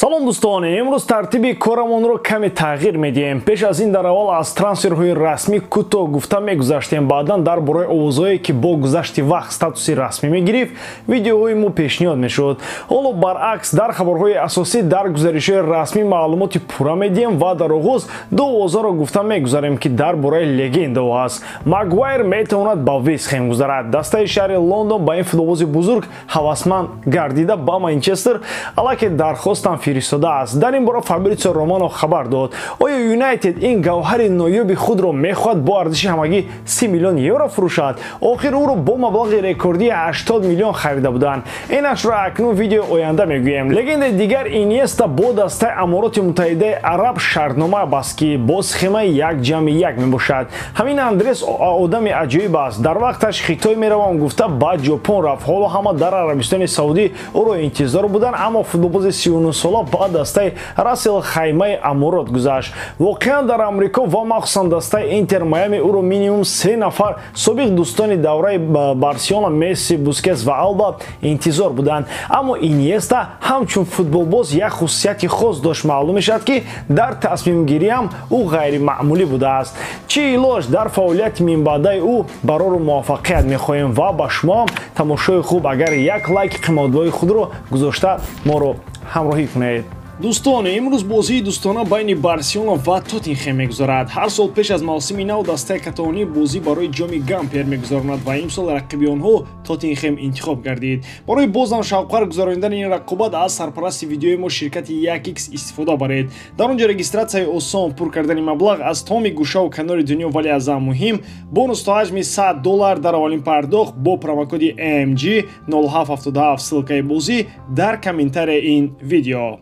Салом дӯстон, имрӯз тартиби корамонро каме тағйир медиҳем. Пеш аз ин дар аввал аз трансферҳои расмӣ кӯтоҳ гуфта мегузаштем, баъдан дар бораи овозҳое, ки бо гузашти вақт статуси расмӣ мегирифт, видеоҳои мо пешниҳод мешуд. Ҳоло баръакс, дар хабарҳои асосӣ дар гузаришҳои расмӣ маълумоти пурра медиҳем ва дар оғоз ду овозаро гуфта мегузарем, ки дар бораи легендаҳо аст. Магуайр метавонад ба Вестхэм гузарад. Дастаи шаҳри Лондон ба ин футболбози бузург ҳавасманд гардида ба Манчестер аллакай дархостам фиристодааст. Дар ин бора Фабритсио Романо хабар дод. Оё Юнайтед ин гавҳари ноёби худро мехоҳад бо арзиши ҳамагӣ 30 миллион евро фурӯшад? Охир ӯро бо маблағи рекордии 80 миллион харида буданд. Инашро акнун видеои оянда мегӯем. Легендаи дигар Иньеста бо дастаи Амороти Муттаҳидаи Араб шартнома баст, ки бо схемаи 1+1 мебошад. Ҳамин Андрес одами аҷоиб аст. Дар вақташ Хитой меравам гуфта ба Ҷопон рафт. Ҳоло ҳама дар Арабистони Саудӣ ӯро интизор буданд, аммо футболбози 39 сола ба дастаи Расел Хаймаи Аморот гузашт. Воқеан дар Амрико ва махсусан дастаи Интер Майами ӯро минимум 3 нафар собиқ дӯстони давраи Барселона Месси, Бускетс ва Алба интизор буданд. Аммо Иньеста ҳамчун футболбоз як хусусияти хос дошт. Маълум мешавад, ки дар тасмимгириам ӯ ғайримаъмулӣ будааст. Чӣ илоҷ, дар фаъолияти минбаъдаи ӯ барору муваффақият мехоҳем ва ба шумоам тамошои хуб. Агар як лайки қиматбаҳои худро гузошта моро ҳамроҳӣ кунед. Дӯстон, имрӯз бозии дӯстона байни Барселона ва Тоттенхем мегузарад. Ҳар сол пеш аз мавсими нав дастаи каталонӣ бозӣ барои ҷоми Гампер мегузаронад ва имсол рақиби онҳо Тоттенхем интихоб гардид. Барои бозам шавқвар гузаронидани ин рақобат аз сарпарасти видеои мо ширкати 1x истифода баред. Дар он ҷо регистратсияи осон, пур кардани маблағ аз тамоми гӯшаву канори дунё, вале аз ҳама муҳим бонус то ҳаҷми $100 дар аввалин пардохт бо промокоди AMG 0777. Ссылкаи бозӣ дар комментарияи ин видео.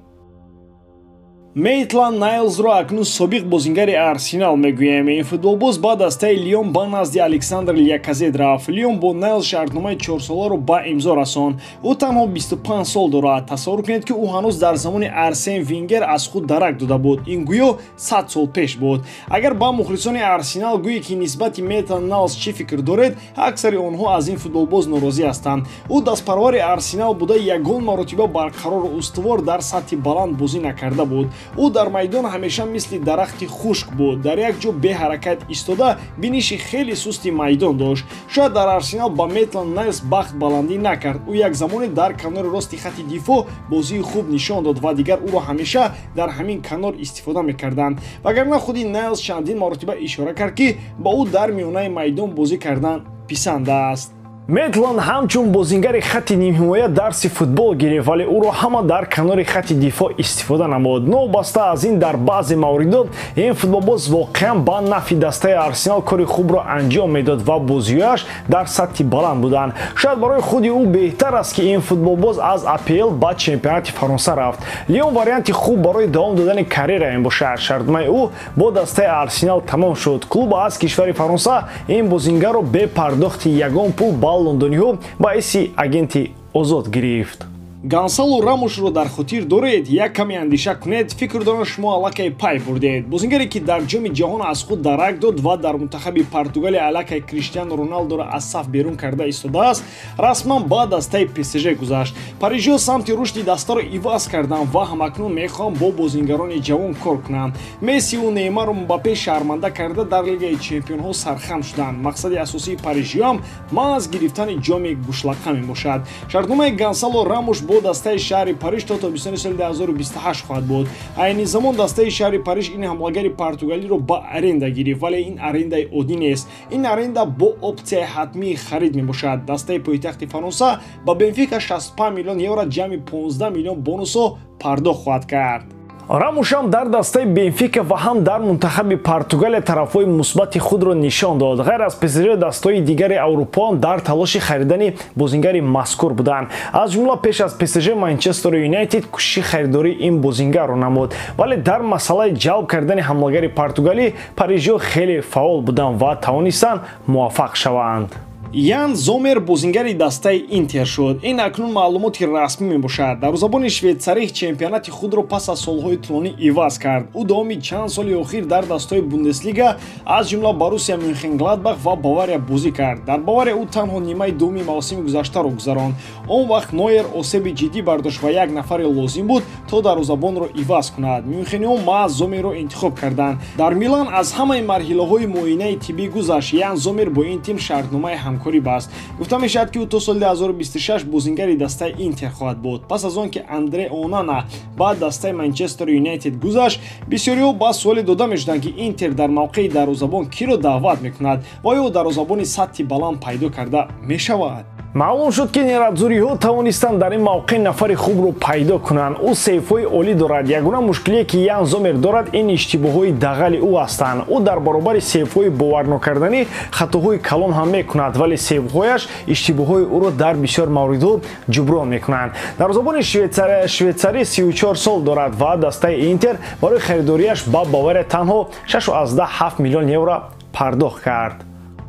Мейтланд Найлзро акнун собиқ бозингари Арсенал мегӯем. Ин футболбоз ба дастаи Лион ба назди Александр Ляказет рафт. Лион бо Найлз шартномаи 4-соларо ба имзо расонд. Ӯ танҳо 25 сол дорад. Тасаввур кунед, ки ӯ ҳанӯз дар замони Арсен Венгер аз худ дарак дода буд. Ин гӯё 100 сол пеш буд. Агар ба мухлисони Арсенал гӯе, ки нисбати Мейтланд Найлз чӣ фикр доред, аксари онҳо аз ин футболбоз норозӣ ҳастанд. Ӯ дастпарвари Арсенал буда, ягон маротиба барқарору устувор дар сатҳи баланд бозӣ накарда буд. Ӯ дар майдон ҳамеша мисли дарахти хушк буд, дар як ҷо беҳаракат истода, биниши хеле сусти майдон дошт. Шояд дар Арсенал ба Мейтланд Найлз бахт баландӣ накард. Ӯ як замоне дар канори рости хати дифоъ бозии хуб нишон дод ва дигар ӯро ҳамеша дар ҳамин канор истифода мекарданд. Вагарна худи Найлз чандин маротиба ишора кард, ки ба ӯ дар миёнаи майдон бозӣ кардан писанд аст. Мейтланд ҳамчун бозингари хати нимҳимоя дарси футбол гирифт, вале ӯро ҳама дар канори хати дифоъ истифода намуд. Новобаста аз ин, дар баъзе мавридот ин футболбоз воқеан ба нафъи дастаи Арсенал кори хубро анҷом медод ва бозиҳояш дар сатҳи баланд буданд. Шояд барои худи ӯ беҳтар аст, ки ин футболбоз аз АПЛ ба чемпионати Фаронса рафт. Лион варианти хуб барои давом додани карьера мебошад. Шартномаи ӯ бо дастаи Арсенал тамом шуд. Клуб аз кишвари Фаронса ин бозингарро бе пардохти ягон пул ба лондониҳо ба ҳайси агенти озод гирифт. Гонсало Рамушро дар хотир доред? Як каме андеша кунед, фикр дорам шумо аллакай пай бурдед. Бозингаре, ки дар ҷоми ҷаҳон аз худ дарак дод ва дар мунтахаби Португалия аллакай Криштиану Роналдоро аз саф берун карда истодааст, расман ба дастаи ПСЖ гузашт. Парижиҳо самти рушди дастаро иваз карданд ва ҳамакнун мехоҳанд бо бозингарони ҷавон кор кунанд. Мессиву Неймарро Мбаппе шарманда карда дар Лигаи чемпионҳо сархам шуданд. Мақсади асосии парижиҳоам маҳз гирифтани ҷоми гӯшлақа мебошад. Шартномаи Гонсало Рамуш бо дастаи шаҳри Париж то тобистони соли 2028 хоҳад буд. Айни замон дастаи шаҳри Париж ин ҳамлагари португалиро ба аренда гирифт, вале ин арендаи оддӣ нест. Ин аренда бо опсияи ҳатмии харид мебошад. Дастаи пойтахти Фаронса ба Бенфика 65 миллион евро ҷамъи 15 миллион бонусҳо пардохт хоҳад кард. Рамушам дар дастаи Бенфика ва ҳам дар мунтахаби Португалия тарафҳои мусбати худро нишон дод. Ғайр аз ПСЖ, дастаҳои дигари Аврупо дар талоши харидани бозингари мазкур буданд. Аз ҷумла пеш аз ПСЖ Манчестер Юнайтед кӯшиши харидории ин бозингарро намуд, вале дар масъалаи ҷалб кардани ҳамлагари португалӣ парижиҳо хеле фаъол буданд ва тавонистанд муваффақ шаванд. Ян Зомер бозингари дастаи Интер шуд. Ин акнун маълумоти расмӣ мебошад. Дарвозабони швейтсарӣ чемпионати худро пас аз солҳои тӯлонӣ иваз кард. Ӯ давоми чанд соли охир дар дастаҳои Бундеслига, аз ҷумла Боруссия Мюнхенгладбах ва Бавария бозӣ кард. Дар Бавария ӯ танҳо нимаи дуввуми мавсими гузаштаро гузаронд. Он вақт Нойер осеби ҷиддӣ бардошт ва як нафаре лозим буд, то дарвозабонро иваз кунад. Мюнхениҳо маҳз Зомерро интихоб карданд. Дар Милан аз ҳамаи марҳилаҳои муоинаи тиббӣ гузашт. Ян Зомер бо ин тим шартномаи ҳамкорӣ баст. Гуфта мешавад, ки ӯ то соли 2026 бозингари дастаи Интер хоҳад буд. Пас аз он ки Андре Онана ба дастаи Манчестер Юнайтед гузашт, бисёриҳо ба суоле дода мешуданд, ки Интер дар мавқеи дарвозабон киро даъват мекунад ва оё дарвозабони сатҳи баланд пайдо карда мешавад. Маълум шуд, ки нерадзуриҳо тавонистанд дар ин мавқеъ нафари хубро пайдо кунанд. Ӯ сейфҳои олӣ дорад. Ягона мушкилие, ки Ян Зомер дорад, ин иштибоҳҳои дағали ӯ ҳастанд. Ӯ дар баробари сейфҳои боварнокарданӣ хатоҳои калон ҳам мекунад, вале сейфҳояш иштибоҳҳои ӯро дар бисёр мавридҳо ҷуброн мекунанд. Дарвозабони швейтсарӣ 34 сол дорад ва дастаи Интер барои харидориаш ба Бавария танҳо 6,7 миллион евро пардохт кард.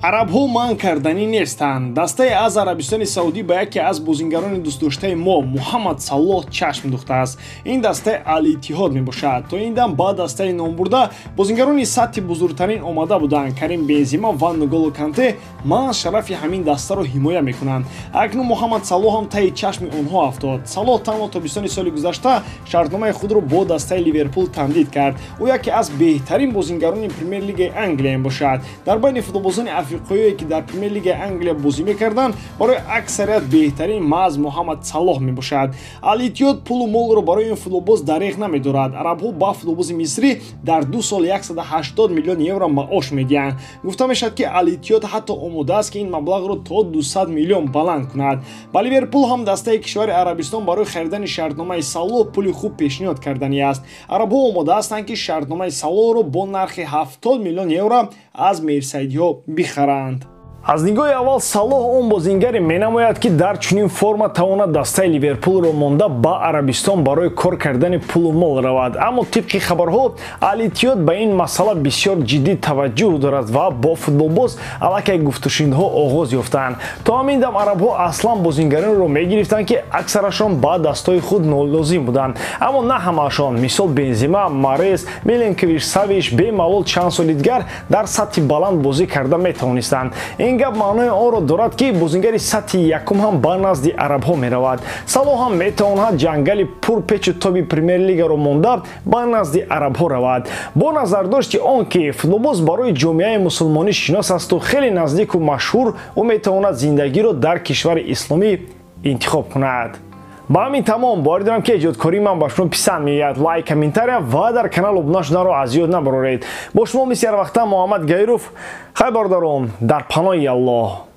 Арабҳо манъ карданӣ нестанд. Дастае аз Арабистони Саудӣ ба яке аз бозингарони дӯстдоштаи мо, Муҳаммад Саллоҳ, чашм духтааст. Ин дастаи Ал-Иттиҳод мебошад. То ин дам ба дастаи номбурда бозингарони сатҳи бузургтарин омада буданд. Карим Бензима ва Нголо Канте маҳз шарафи ҳамин дастаро ҳимоя мекунанд. Акнун Муҳаммад Саллоҳ ҳам таи чашми онҳо афтод. Саллоҳ танҳо тобистони соли гузашта шартномаи худро бо дастаи Ливерпул тамдид кард. Ӯ яке аз беҳтарин бозингарони Премер-лигаи Англия мебошад. Дар байни футболбозони африқоие, ки дар Премер-лигаи Англия бозӣ мекарданд, барои аксарият беҳтарин маҳз Муҳаммад Саллоҳ мебошад. Ал-Иттиҳод пулу молро барои ин футболбоз дареғ намедорад. Арабҳо ба футболбози мисрӣ дар 2 сол 180 миллион евро маош медиҳанд. Гуфта мешавад, ки Ал-Иттиҳод ҳатто омода аст, ки ин маблағро то 200 миллион баланд кунад. Ба Ливерпул ҳам дастаи кишвари Арабистон барои харидани шартномаи Саллоҳ пули хуб пешниҳод карданӣ аст. Арабҳо омода ҳастанд, ки шартномаи Саллоҳро бо нархи 70 миллион евро аз мерсайдиҳо бихаранд. Аз нигоҳи аввал Саллоҳ он бозингаре менамояд, ки дар чунин форма тавонад дастаи Ливерпулро монда ба Арабистон барои кор кардани пулу мол равад. Аммо тибқи хабарҳо Ал-Иттиҳод ба ин масъала бисёр ҷиддӣ таваҷҷӯҳ дорад ва бо футболбоз аллакай гуфтушунидҳо оғоз ёфтанд. То ҳамин дам арабҳо аслан бозингаронро мегирифтанд, ки аксарашон ба дастҳои худ нолозим буданд, аммо на ҳамаашон. Мисол Бензима, Марес, Миленкович Савич бемалол чанд соли дигар дар сатҳи баланд бозӣ карда метавонистанд. Ин гап маънои онро дорад, ки бозингари сатҳи якум ҳам ба назди арабҳо меравад. Саллоҳ ҳам метавонад ҷангали пурпечу тоби Премер-лигаро монда ба назди арабҳо равад. Бо назардошти он ки футболбоз барои ҷомеаи мусулмонӣ шинос асту хеле наздику машҳур, ӯ метавонад зиндагиро дар кишвари исломӣ интихоб кунад. Ба ҳамин тамом. Боварӣ дорам, ки эҷодкории ман ба шумо писанд меояд. Лайк, комментария ва дар канал обуна шуданро аз ёд набароред. Бо шумо мисли ҳар вақта Муҳаммад Гаиров. Хайр, бародарон, дар паноҳи Аллоҳ.